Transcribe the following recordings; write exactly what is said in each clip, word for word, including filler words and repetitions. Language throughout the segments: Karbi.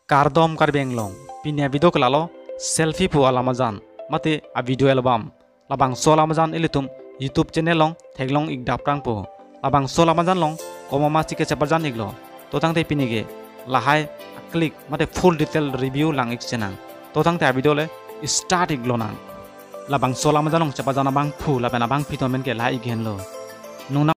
Kardom Karbi Anglong, pini a-video ke lalo selfie pu alam ajan, mate a-video album. Labangso alam ajan ilitum YouTube channel along theklong ik dap prangpo. Labangso alam ajan along komat ma si kechepajan iklo. To tangte pini ke lahai a-click mate full detail review lang ik chenang. To tangte a-video le start ik lonang. Labangso alam ajan along chepajan abangphu lapen abangpi atum pen ke lahai ik henlo. Nung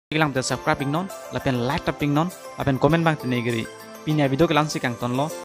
Kelang te subscribe iknon, lapen like tap iknon, lapen comment abang tenegri. Pini a-video kelang si kangtonlo.